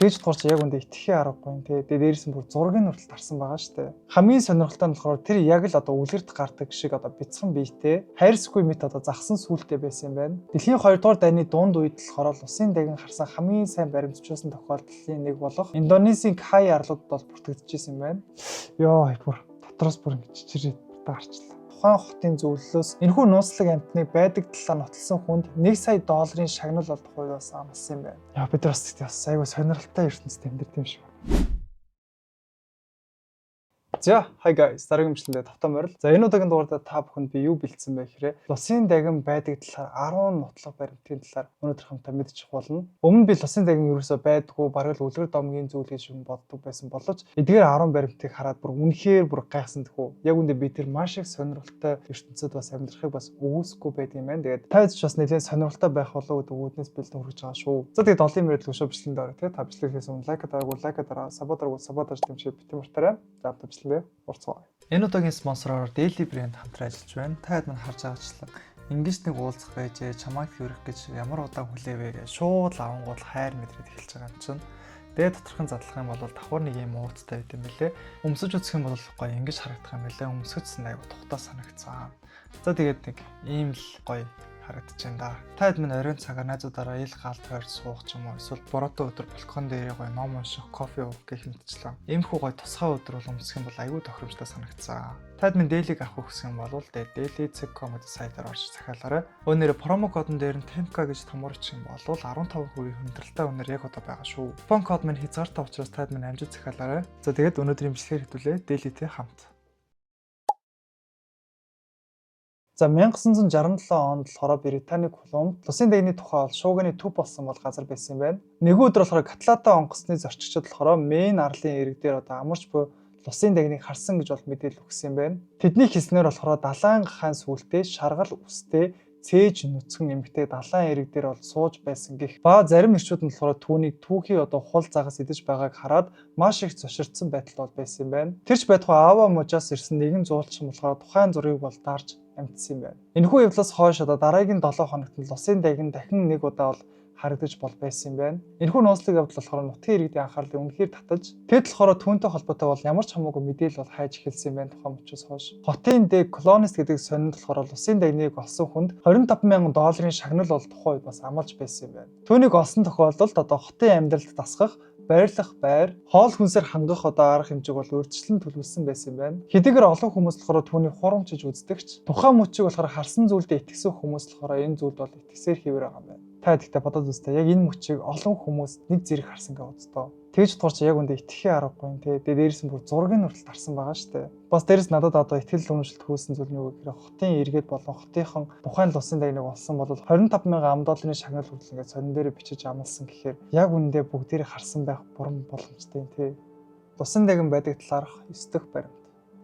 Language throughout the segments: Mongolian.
Тэгж бодохоор чи яг үндэ итгэхээ аргагүй юм те. Тэгээ дээрээс нь бүр зургийг хүртэл тарсан байгаа шүү дээ. Хамгийн сонирхолтой нь болохоор тэр яг л одоо үлгэрт гардаг шиг одоо бяцхан биетэй, хайрсгүй мэт одоо загсан сүултээ байсан юм байна. Дэлхийн 2 дугаар дайны дунд үед болохоор лусын дагин харсан хамгийн сайн баримтжуулсан тохиолдлын нэг болох Индонезийн Кай арлуудад бол бүртгэгдчихсэн юм байна. Йоо, бүр дотроос бүр ингэж чирээд гарчлаа. Тухайн хотын зөвлөлөөс энэхүү нууцлаг амьтныг байдаг талаар нотолсон хүнд 1 сая долларын шагнал олдох хувьас амласан юм байна. Яа, бид нар бас айгүй сонирхолтой ертөнцид амьдардаг юм шиг байна. За, hi guys. Дараагийн бичлэгэндээ тавтан морил. За, энэ удаагийн дугаардаа та бүхэнд би юу бэлдсэн бэ гэхээр лусын дагин байдаг талаар 10 нутлага баримтын талаар өнөөдөр хамтдаа мэдчих болно. Өмнө би лусын дагин ерөөсөө байдгүй, бараг л үлгэр домгийн зүйл гэж юм боддог байсан боловч эдгээр 10 баримтыг хараад бүр үнэхээр бүр гайхсан тэхүү. Яг үндэ би тэр маш их сонирхолтой ертөнцид бас амьдрахыг бас үгүйсэхгүй байдаг юм байна. Тэгээд та ч бас нэлээд сонирхолтой байх болов гэдэг үүднээс бэлдэн хүргэж байгаа шүү. За, тэгээд олон юм яриад лөшөө бичлэгэнд орё, тий. Та бичлэгээс өмнө like дараагүй like дараа, sub дараагүй sub дарж дэмжиж битгий мартаарай. За, бичлэгэндээ орцгоё. Энэ удаагийн спонсороор Daily Brand хамтран ажиллаж байна. Та хэд мань харж байгаачлан ингэж нэг уулзах байжээ, чамайг тэрэх гэж ямар удаан хүлээвэ гэж шууд лавангуул хайр мэдрээд эхэлж байгаа юм чинь. Тэгээд доторхон задлах юм бол давхар нэг юм ууцтай байт юм бэлээ. Өмсөж үзэх юм бол гоё ингэж харагдах юм бэлээ. Өмсөжсөн айгу тухтаа санагдсан. За, тэгээд нэг ийм л гоё харагдаж байна да. Та хэд минь оройн цагаар найзуудаараа ил гаал тойрч суух ч юм уу, эсвэл бороотой өдөр балкон дээр гоё ном унших, кофе уух гэх мэтчлэн. Иймэрхүү гоё тусгай өдөр бол өмсөх юм бол айгүй тохиромжтой санагдсан. Таад минь Daily-г авах хүсэх юм бол daily.com гэдэг сайтаар орж захиалаарай. Өнөөдөр promo кодон дээр нь TEMKA гэж томорчих юм бол 15% хүндрэлтэй үнээр яг одоо байгаа шүү. Купон код минь хязгаартай учраас таад минь амжиж захиалаарай. За, тэгээд өнөөдрийн бичлэгээр хэвлээ Daily-тэй хамт. За, 1967 онд болохоор Британий Колумб лусын дагны тухай бол шуугины төв болсон бол газар байсан юм байна. Нэгэн өдөр болохоор Катлата онгоцны зорчигчид болохоор Мэн арлын эрэг дээр одоо амарч буй лусын дагныг харсан гэж бол мэдээлэл өгсөн юм байна. Тэдний хэлснээр болохоор далайн гахаан сүултээ шаргал үстэй цээж нүцгэн эмэгтэй далайн эрэг дээр бол сууж байсан гэх. Ба зарим эрчүүд нь болохоор түүнийг түүхий одоо хул загас идэж байгааг хараад маш их зочирдсан байдал бол байсан юм байна. Тэрч байтугай Ава мужаас ирсэн нэгэн зуулчин болохоор тухайн зургийг бол дарж амтсан юм байна. Энэхүү явдлаас хойш одоо дараагийн 7 хоногт нь лусын дагин дахин нэг удаа бол харагдаж бол байсан юм байна. Энэхүү нууцлаг явдал болохоор нутгийн иргэдийн анхаарлыг үнэхээр татаж, тэгэд болохоор түүнтэй холбоотой бол ямар ч хамаагүй мэдээлэл бол хайж эхэлсэн юм байна тухайн мөчөөс хойш. Хотын The Colonist гэдэг сонинд болохоор лусын дагныг олсон хүнд 25 мянган долларын шагнал бол тухайн үед бас амлаж байсан юм байна. Түүнийг олсон тохиолдолд одоо хотын амьдралд дасгах байрлах байр, хоол хүнсээр хангах одоо арга хэмжээг бол урьдчилан төлөвлөсөн байсан юм байна. Хэдийгээр олон хүмүүс болохоор түүнийг хурамчиж үздэгч, тухайн мөчийг болохоор харсан зүйлдээ итгэсэн хүмүүс болохоор энэ зүйлд бол итгэсээр хэвээр байгаа юм байна. Та гэхдээ бодоод үзтээ, яг энэ мөчийг олон хүмүүс нэг зэрэг харсан гэж боддоо. Тэгж бодохоор чи яг үндэ итгэхээ аргагүй юм те. Тэгээ дээрээс нь бүр зургийг хүртэл тарсан байгаа шүү дээ. Бас дээрээс надад одоо итгэл үнэмшилт хүүсэн зүйл нь юу гэхээр хотын иргэд болон хотынхон тухайн лусын дагныг олсон бол 25 мянган ам долларын шагнал хүртэл ингээд сонин дээр бичиж амласан гэхээр яг үндэ бүгдээрээ харсан байх буран боломжтой юм те. Лусын дагин байдаг талаарх 9 дэх баримт.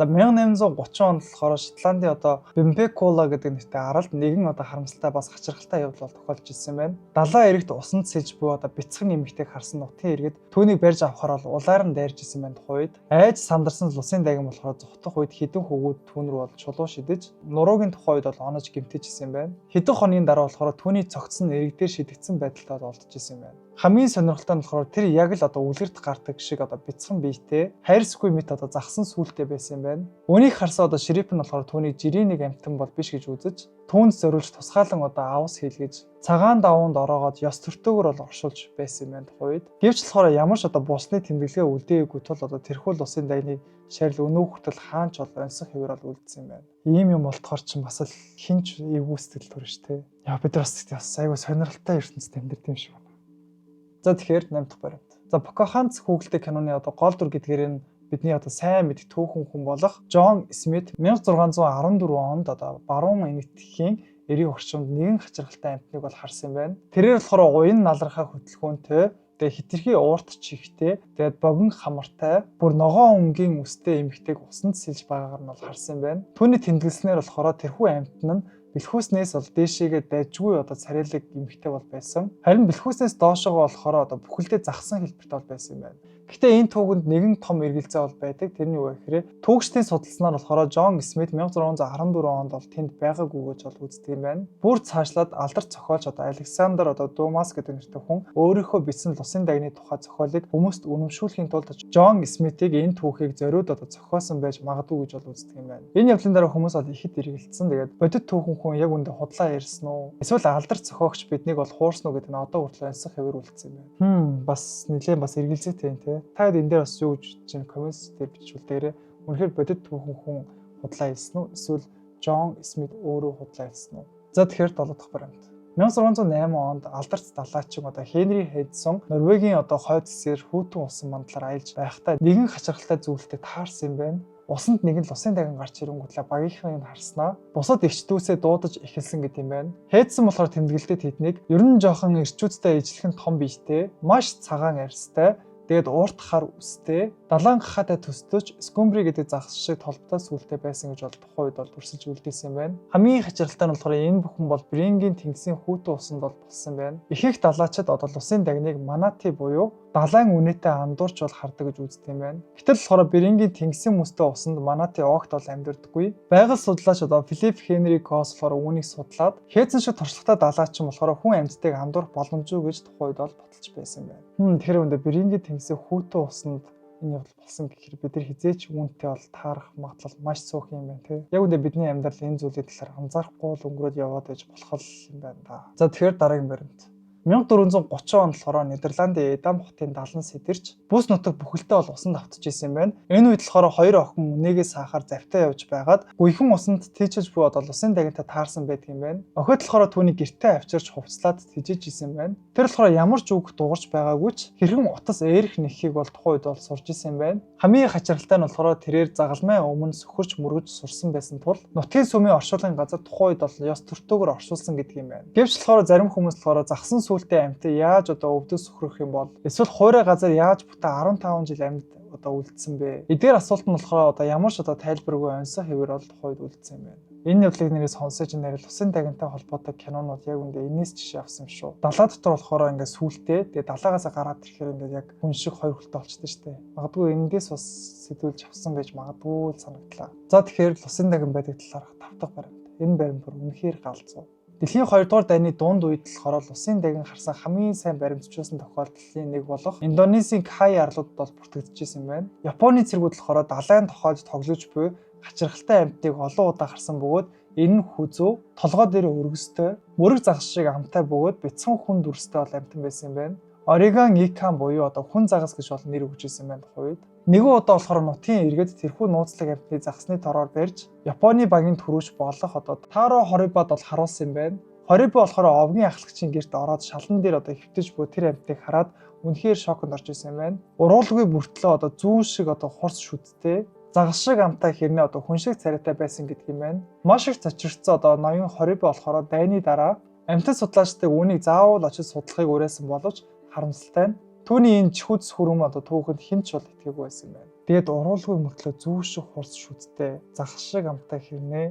За, 1830 онд болохоор Шотландын одоо Бемпекула гэдэг нэртэй аралд нэгэн одоо харамсалтай бас хачирхалтай явдал бол тохиолдож ирсэн байна. Далайн эрэгт усанд сэлж буй одоо бяцхан эмэгтэйг харсан нутгийн иргэд түүнийг барьж авахар бол улаар нь дайрж исэн байна тухайн үед. Айж сандарсан лусын дагин болохоор зугтах үед хэдэн хөвгүүд түүн рүү бол чулуу шидэж, нуруугийн тухайн үед бол онож гэмтэж исэн байна. Хэдэн хоногийн дараа болохоор түүний цогц нь эрэг дээр шидэгдсэн байдалтай бол олдож исэн байна. Хамгийн сонирхолтой нь болохоор тэр яг л одоо үлгэрт гардаг шиг одоо бяцхан биетэй, хайрсгүй мэт одоо загсан сүултээ байсан юм байна. Үүнийг харсан одоо шериф нь болохоор түүнийг жирийн нэг амьтан бол биш гэж үзэж, түүнд зориулж тусгаалan одоо авс хийлгэж, цагаан давуунд ороогоод ёс төртөөгөр бол оршуулж байсан юм байна тухайн үед. Гэвч болохоор ямар ч одоо булсны тэмдэглэгээ үлдээгээгүй тул одоо тэрхүү лусын дагны шарил өнөө хүртэл хаанч бол оньсон хэвээр бол үлдсэн юм байна. Ийм юм болтохоор чинь бас л хинч эвгүй сэтгэл төрнө шүү дээ. Яа, бид нар бас айгүй сонирхолтой ертөнцид амьдардаг юм шиг байна. За, тэгэхээр 8 дахь баримт. За, Pocahontas хүүхэлдэй киноны одоо гол дүр гэдгээр нь бидний одоо сайн мэдих түүхэн хүн болох Джон Смит 1614 онд одоо баруун Энэтхэгийн эрийн орчимд нэгэн хачирхалтай амьтныг бол харсан юм байна. Тэрээр болохоор уян налархай хөдөлгөөнтэй, тэгээ хэтэрхий уурт чихтэй, тэгээд богино хамартай, бүр ногоон өнгийн үстэй эмэгтэйг усанд сэлж байгаагаар нь бол харсан юм байна. Түүний тэмдэглэснээр болохоор тэрхүү амьтан нь Бэлхүүснээс бол дээшээгээ дайжгүй одоо царайлаг эмэгтэй бол байсан. Харин бэлхүүснээс доошоогоо болохоор одоо бүхэлдээ загсан хэлбэртэй бол байсан юм байна. Гэхдээ энэ түүхэнд нэгэн том эргэлзээ бол байдаг. Тэр нь юу вэ гэхээр түүхчдийн судалснаар болохоор Джон Смит 1614 онд бол тэнд байгаагүй гэж бол үздэг юм байна. Бүр цаашлаад алдарт зохиолч одоо Александр одоо Думас гэдэг нэртэй хүн өөрийнхөө бичсэн Лусын дагны тухай зохиолыг хүмүүст үнэмшүүлэхийн тулд Джон Смитийг энэ түүхийг зориуд одоо зохиосон байж магадгүй гэж бол үздэг юм байна. Энэ явдлын дараа хүмүүс бол ихэд эргэлдсэн. Тэгээд бодит түүхэн хүн яг үндэ худлаа ярьсан уу? Эсвэл алдарт зохиогч биднийг бол хуурсан уу гэдэг нь одоо хүртэл онцлог хэвээр үлдсэн юм байна. Бас нэлээд бас эргэлзээтэй юм те. Та хэд энэ дээр бас юу гэж чинь comment дээр бичүүлдээрээ, үнэхээр бодит түүхэн хүн худлаа хэлсэн үү? Эсвэл Джон Смит өөрөө худлаа хэлсэн үү? За, тэгэхээр 7 дахь баримт. 1608 онд алдарт далайчин одоо Хенри Хедсон Норвегийн одоо хойд хэсгээр хүйтэн усан мандлаар аялж байхдаа нэгэн хачирхалтай зүйлтэй таарсан юм байна. Усанд нэгэн лусын дагин гарч ирэнгүүтлээ багийнхаа юм харснаа бусад эгч дүүсээ дуудаж эхэлсэн гэдэг юм байна. Хедсон болохоор тэмдэглэлтэй тэднийг ер нь жоохон эрчүүдтэй ижилхэн том биетэй, маш цагаан арьстай. Тэгээд урт хар үстэй, далайн гахаатай төстөж скумбри гэдэг загас шиг толботой сүлтэй байсан гэж бол тухайн үед бол дүрсэлж үлдээсэн юм байна. Хамгийн хачирхалтай нь болохоор энэ бүхэн бол Берингийн тэнгисийн хүйтэн усанд бол болсон байна. Ихэнх далайчид одоо лусын дагныг манати буюу далайн үнэтэй андуурч бол хардаг гэж үздэг юм байна. Гэтэл болохоор Берингийн тэнгисийн мөстэй усанд манати огт бол амьдардаггүй. Байгаль судлаач одоо Филипп Хенри Кос болохоор үүнийг судлаад Хедсон шиг туршлагатай далайчин болохоор хүн амьтдыг андуурах боломжгүй гэж тухайн үед бол баталж байсан юм байна. Тэгэхээр үндэ Берингийн тэнгисийн хүйтэн усанд энэ явдал болсон гэхээр бид нар хэзээ ч үүнтэй бол таарах магадлал маш цөөхөн юм байна тий. Яг үндэ бидний амьдрал энэ зүйлийн талаар анзаарахгүй л өнгөрөөд яваад байж болох юм байна да. За, тэгэхээр дараагийн баримт. 1430 онд болохоор Нидерландын Эдам хотын далан сэтэрч бүс нутаг бүхэлдээ бол усанд автчихсан юм байна. Энэ үед болохоор хоёр охин үнээгээ саахаар завтай явж байгаад гүйхэн усанд тийчилж буй одоо лусын дагинтай таарсан байдаг юм байна. Охид болохоор түүнийг гэртээ авчирч хувцлаад тэжээж исэн юм байна. Тэр болохоор ямар ч үг дуугарч байгаагүй ч хэрхэн утас ээрх нэхийг бол тухайн үед бол сурж исэн юм байна. Хамгийн хачирхалтай нь болохоор тэрээр загалмай өмнө сөхөрч мөргөж сурсан байсан тул нутгийн сүмийн оршуулгын газар тухайн үед бол ёс төртөөгөр оршуулсан гэдэг юм байна. Гэвч болохоор зарим хүмүүс болохоор загсан сүултээ амьтан яаж одоо өвдөж сөхрөх юм бол, эсвэл хуурай газар яаж бүтэн 15 жил амьд одоо үлдсэн бэ? Эдгээр асуулт нь болохоор одоо ямар ч одоо тайлбаргүй оньсого хэвээр бол тухайд үлдсэн юм байна. Энэ явдлыг нэрээ сонсож нэрэл лусын дагинтай холбоотой кинонууд яг үндэ энэс жишээ авсан юм шүү. Далаа дотор болохоор ингээд сүултээ, тэгээ далаагаас гараад ирэхээр ингээд яг хүн шиг хоёр хөлтэй болчихдээ шүү дээ. Магадгүй эндээс бас сэтгүүлж авсан байж магадгүй л санагдлаа. За, тэгэхээр лусын дагин байдаг талаарх тав дахь баримт. Энэ баримт бүр үнэхээр галзуу. Дэлхийн 2 дугаар дайны дунд үед болохоор лусын дагин харсан хамгийн сайн баримтжуулсан тохиолдлын нэг болох Индонезийн Кай арлуудад бол бүртгэгдчихсэн юм байна. Японы цэргүүд болохоор далайн тохиолдолд тоглож буй хачирхалтай амьтдыг олон удаа харсан бөгөөд энэ нь хүзүү, толгой дээр өргөстэй, мөрөг загас шиг амтай бөгөөд бяцхан хүн дүрстэй бол амьтан байсан юм байна. Ориган Икан буюу одоо хүн загас гэж бол нэр өгч ирсэн байна тухайн үед. Нэгэн удаа болохоор нутгийн иргэд тэрхүү нууцлаг амьтны загасны тороор барьж Японы багийн түрүүч болох одоо Таро Хорибад бол харуулсан юм байна. Хорибо болохоор овгийн ахлагчийн гэрт ороод шалан дээр одоо хэвтэж буй тэр амьтныг хараад үнэхээр шоконд орж исэн юм байна. Уруулгүй мөртлөө одоо зүүн шиг одоо хурц шүдтэй, загас шиг амтай хэрнээ одоо хүн шиг царайтай байсан гэдэг юм байна. Маш их цочирдсан одоо ноён Хорибо болохоор дайны дараа амьтан судлаачдыг үүнийг заавал очиж судлахыг уриалсан боловч харамсалтай нь түүний энэ чихүүд сүрэм одоо түүхэнд хэн ч бол итгээгүй байсан юм байна. Тэгээд уруулгүй мөртлөө зүү шиг хурц шүдтэй, загас шиг амтай хэрнээ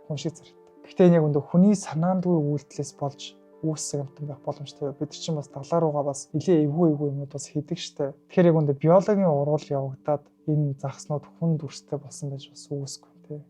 хүн шиг царайтай. Гэхдээ энэ яг үндэ хүний санаандгүй үйлдэлээс болж үүссэн амтан байх боломжтой. Бид чинь бас далаа руугаа бас нилээ эвгүй эвгүй юмнууд бас хийдэг штэ. Тэгэхээр яг үндэ биологийн уруул явагдаад энэ загаснууд хүн дүрстэй болсон байж бас үүсэхгүй тий.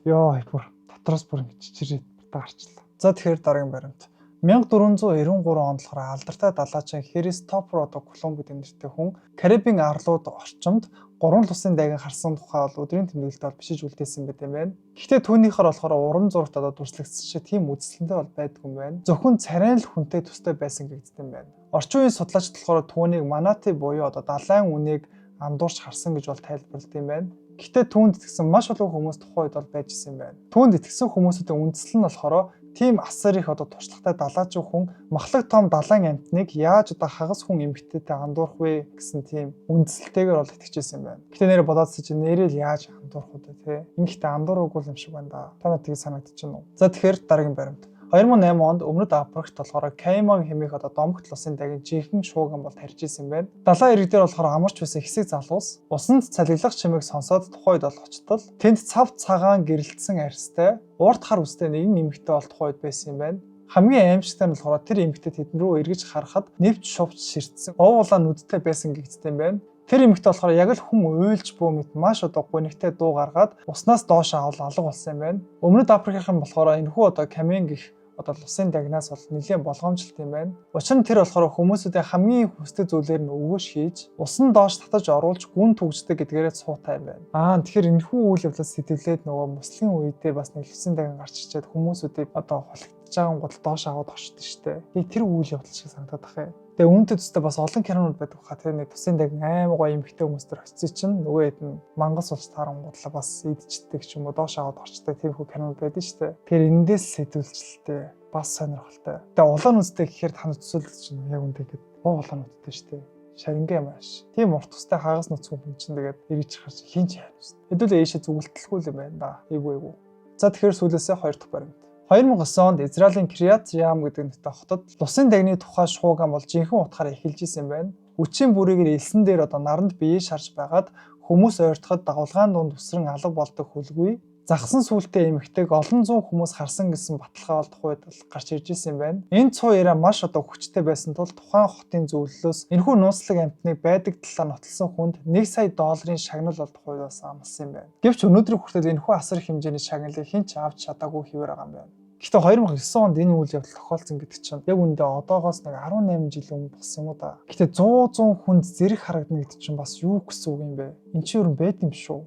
Йоо, бүр дотроос бүр ингэж чичирээд таарчлаа. За, тэгэхээр дараагийн баримт. 1493 онд болохоор алдартай далайчин Христофор одоо Колумб гэдэг нэртэй хүн Карибын арлууд орчимд гурван лусын дагин харсан тухай бол өдрийн тэмдэглэлд бол бичиж үлдээсэн байт юм байна. Гэхдээ түүнийхэр болохоор уран зурагт одоо дүрслэгдсэн шиг тийм үзэсгэлэнтэй бол байдгүй юм байна. Зөвхөн царайн л хүнтэй төстэй байсан гэгдсэн юм байна. Орчин үеийн судлаачид болохоор түүнийг манати буюу одоо далайн үныг андуурч харсан гэж бол тайлбарладаг юм байна. Гэхдээ түүнд итгэсэн маш олон хүмүүс тухайн үед бол байж исэн юм байна. Түүнд итгэсэн хүмүүсүүдийн үндсэл нь болохоор тийм асар их одоо туршлагатай далайчин хүн махлаг том далайн амьтныг яаж одоо хагас хүн эмэгтэйтэй андуурах вэ гэсэн тийм үндсэлтэйгээр бол итгэжсэн юм байна. Гэтэ нэрээ бодоодсэн чинь нэрээ л яаж андуурах вэ те. Ингэхдээ андуураагүй юм шиг байна да. Та нар тийг санагдчих нь уу? За, тэгэхээр дараагийн баримт. 2008 онд Өмнөд Африкт болохоор Кайман хэмээх одоо домогт лусын дагин жинхэнэ шууган бол тарьж исэн байна. Далайн эрэг дээр болохоор амарч байсан хэсэг залуус усанд цалиглах чимээг сонсоод тухайн үед бол очтол тэнд цав цагаан гэрэлтсэн арьстай, урт хар үстэй нэгэн эмэгтэй бол тухайн үед байсан юм байна. Хамгийн аимшигтай нь болохоор тэр эмэгтэй тэдэн рүү эргэж харахад нэвч шувч ширтсэн, ов улаан нүдтэй байсан гэгдсэн юм байна. Тэр эмэгтэй болохоор яг л хүн уйлж буу мэт маш одоо гунигтай дуу гаргаад уснаас доош авал алга болсон юм байна. Өмнөд Африкийнхан болохоор энэхүү одоо Камен гэх одоо лусын дагнаас бол нэлээд болгоомжлолт юм байна. Учир нь тэр болохоор хүмүүсүүдийн хамгийн хүсдэг зүйлээр нь өгөөш хийж, усан доош татаж оруулж гүн түгждэг гэдгээрээ цуутай юм байна. Тэгэхээр энэхүү үйл явдлаас сэтвлээд нөгөө муслимын үе дээр бас нэг лусын дагн гарч ирчээд хүмүүсүүдийг одоо хулигдж байгаа гол доош аваад орчдөг штэ. Яг тэр үйл явдал шиг санагдаад ах юм. Тэгээ үүнтэй төстэй бас олон кинонууд байдаг хаа, тэр нэг тусын дагн амар гоё эмхтэй хүмүүс төр очсон чинь нөгөө хэд нь мангас болж таарангуудлаа бас идчихдэг ч юм уу, доош аваад орчдөг тийм хүү кинонууд байдаг штэ. Тэгэхээр эндээс сэтвэлжлээ, бас сонирхолтой. Тэгээ улаан нүдтэй гэхээр танд төсөөлдөг чинь яг үндэ ингээд улаан нүдтэй штэ. Шарингээ юм ааш. Тийм урт тустай хагас нүцгэн хүн чинь тэгээд эргэж харж хин ч яах вэ? Хэдүүлээ ийшээ зүгэлтэлгүй юм байна да. Эйгүү эйгүү. За, тэгэхээр сүүлээсээ хоёр дахь баримт. 2009 онд Израилийн Криат Ям гэдэг нэртэй хотод лусын дагны тухай шууган бол жинхэнэ утгаараа эхэлж исэн юм байна. Үчийн бүрийг элсэн дээр одоо наранд бие шарж байгаад хүмүүс ойртоход дагуулгаан дунд үсрэн алга болдог хүлгүй загсан сүултээ эмэгтэйг олон зуун хүмүүс харсан гэсэн баталгаа бол тухайд гарч ирж исэн юм байна. Энэ цуу яриа маш одоо хүчтэй байсан тул тухайн хотын зөвлөлөөс энэхүү нууцлаг амьтныг байдаг талаар нотолсон хүнд 1 сая долларын шагнал бол тухайд бас амласан юм байна. Гэвч өнөөдрийн хүртэл энэхүү асар их хэмжээний шагналыг хэн ч авч чадаагүй хэвээр байгаа юм байна. Гэхдээ 2009 онд энэ үйл явдал тохиолдсон гэдэг чинь яг үүндээ одоогоос нэг 18 жил өмнө болсон юм уу да. Гэхдээ 100 100 хүнд зэрэг харагдана гэдэг чинь бас юу гэсэн үг юм бэ? Эн чинь юу юм байд юм шүү.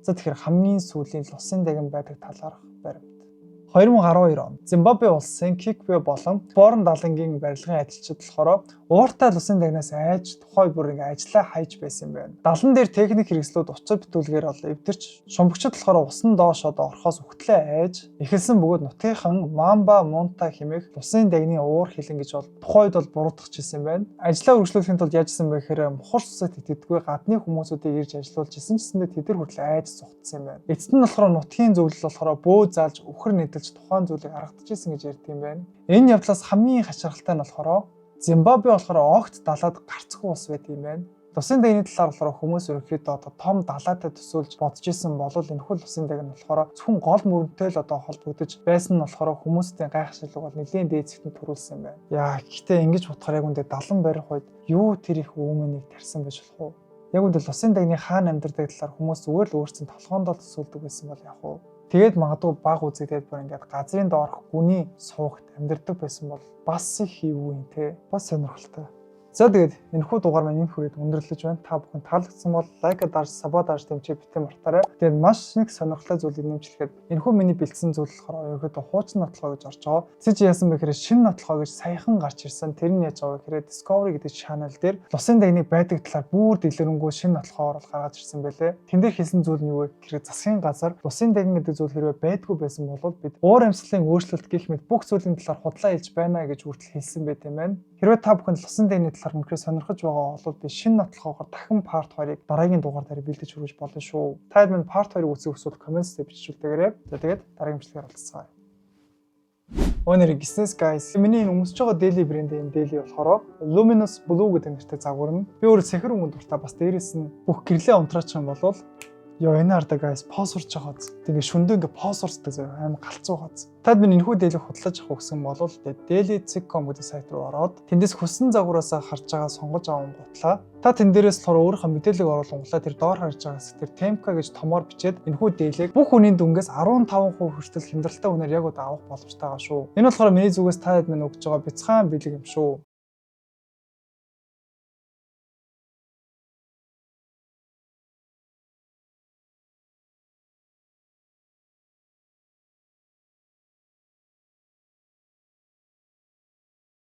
За, тэгэхээр хамгийн сүүлийн лусын дагин байдаг талаарх баримт. 2012 он Зимбабве улсын Кикве болон Борн далангийн барилгын ажилчид болохоор ууртай лусын дагнаас айж тухай бүр ингээ ажлаа хайж байсан юм байна. Далан дээр техник хэрэгслүүд учир битүүлгээр бол эвдэрч, шумбагчид болохоор усан доош одоо орохоос үхтлээ айж эхэлсэн бөгөөд нутгийнхан Мамба Мунта хэмээх лусын дагны уур хилэн гэж бол тухайд бол буруутгах юм байна. Ажлаа үргэлжлүүлэхийн тулд яажсан бэ гэхээр мухар цусыг тэтгэдэггүй гадны хүмүүсүүдийг ирж ажиллуулж исэн ч гэсэндээ тэд нар хүртэл айж зугтсан юм байна. Эцэст нь болохоор нутгийн зөвлөл болохоор бөө заалж үхэр нэдэлж тухайн зүйлийг аргатаж исэн гэж ярьдаг юм байна. Энэ явдлаас хамгийн хачирхалтай нь болохоор Зимбабве болохоор огт далаад гарцгүй улс байдаг юм байна. Лусын дагны талаар болохоор хүмүүс ерөнхийдөө одоо том далаатай төсөөлж бодож исэн бол энэхүү лусын даг нь болохоор зөвхөн гол мөрөнтэй л одоо холбогдож байсан нь болохоор хүмүүсийн гайхшилг бол нэлээд дээд зэгтэнд төрүүлсэн юм байна. Яа, гэхдээ ингэж бодохоор яг үндэ далан барих үед юу тэр их үүмэнийг тарьсан байж болох вэ? Яг үндэ лусын дагны хаана амьдардаг талаар хүмүүс зүгээр л өөрсдийн толгоондоо төсөөлдөг байсан бол яг уу. Тэгээд магадгүй баг үзэгдээд бүр ингээд газрын доорх гүний суугт амьдардаг байсан бол бас их эвгүй юм те. Бас сонирхолтой. За, тэгээд энэхүү дугаар маань энэ хүрээд өндөрлөж байна. Та бүхэн таалагдсан бол like дарж, sub дарж дэмжиж битгий мартаарай. Тэгээд маш нэг сонирхолтой зүйлийг нэмж хэлэхэд энэхүү миний бэлдсэн зүйл болохоор ерөнхийдөө хуучин нотлохоо гэж орж байгаа. Цэж яасан бэ гэхээр шинэ нотлохоо гэж саяхан гарч ирсэн. Тэр нь яаж байгаа вэ гэхээр Discovery гэдэг channel дээр лусын дагны байдаг талаар бүр дэлгэрэнгүй шинэ нотлохоор бол гаргаж ирсэн байлээ. Тэн дээр хэлсэн зүйл нь юу вэ гэхээр засгийн газар лусын дагн гэдэг зүйл хэрвээ байдгүй байсан бол бид уур амьсгалын өөрчлөлт гэх мэт бүх зүйлийн талаар худлаа хэлж байна гэж хүртэл хэлсэн байт юм байна. Хэрвээ та бүхэн лусын дагны талаар үнэхээр сонирхож байгаа бол би шинэ нотлохоогоор дахин part 2-ыг дараагийн дугаар дээр бэлдэж хүргэж болно шүү. Та минь part 2-ыг үзэх хүсвэл comments дээр бичүүлдэгээрэй. За, тэгээд дараагийн бичлэгээр уулзцгаая. Өнөр гиснес guys. Миний энэ өмсөж байгаа Daily брэндийн Daily болохоор Luminous Blue гэдэг нэртэй загвар нь. Би өөрөө сэхэр өнгөнд дуртай, бас дээрэс нь бүх гэрлээ унтраачих юм бол ёо, энэ хараа guys, поос урч байгаа. Тэгээ шүндөө ингээ поос урцдаг заяа, аим галзуу хаз. Тад минь энэхүү Daily худалдаж авах гэсэн бол daily.com гэдэг сайт руу ороод тэндээс хүссэн загвараасаа харж байгаа сонгож авангуутлаа та тэн дээрээс болохоор өөрийнхөө мэдээллийг оруулангуулаа тэр доор харж байгаа хэсэг тэр Темка гэж томоор бичээд энэхүү Daily-г бүх үнийн дүнгээс 15% хүртэл хямдралтай үнээр яг одоо авах боломжтой байгаа шүү. Энэ болохоор миний зүгээс та хэд минь өгч байгаа бяцхан бэлэг юм шүү.